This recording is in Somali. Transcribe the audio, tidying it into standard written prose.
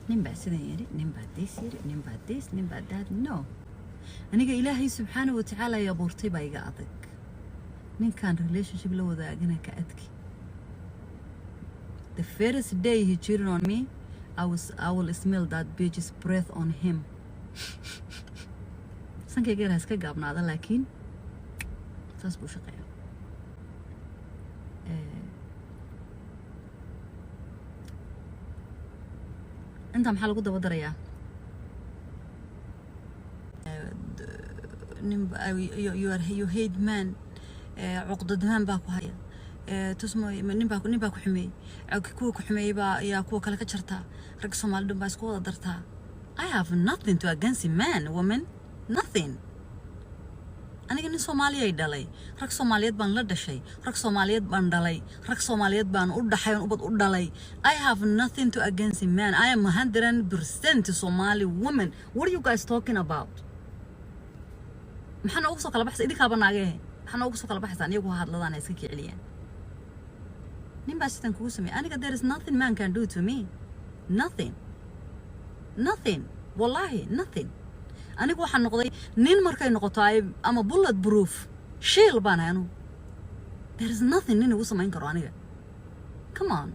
Nin baa sidan yidhi, nin baa this yidhi, nin baa this, nin baa that. No, aniga Ilaahay subxaana wa tacaala ay abuurtay baa iga adag. Ninkaan relationship la wadaagana ka adki. The first day he cheated on me, I will smell that bitch's breath on him. Sankayga yar ha iska gaabnaada, laakiin saas buu shaqeeyaa. Intaa maxaa lagu daba darayaa? Nin you hate man, cuqdad man baa ku haya. Tusmo nin baa ku xumeeyey, kuwa ku xumeeyey baa ayaa kuwa kale ka jartaa. Rag Soomaali dhan baa isku wada dartaa. I have nothing to against man, woman, nothing. Aniga nin Soomaaliyay dhalay, rag Soomaaliyeed baan la dhashay, rag Soomaaliyeed baan dhalay, rag Soomaaliyeed baan u dhaxay oon ubad u dhalay. I have nothing to against man. I am 100% Somali woman. What are you guys talking about? Maxaa noogu soo kala baxaysa? Idinkaaba naagee, maxaa noogu soo kala baxaysaan? Iyagu ha hadladaan, ha iska kiceliyaan. Nin baa sidan kugu sameeyay. Aniga there is nothing man can do to me. Nothing, nothing, wallahi nothing. Anigu waxaan noqday nin markay noqoto ay ama bullet proof shiil baan ahay anugu. There is nothing nin igu samayn karo aniga. Come on.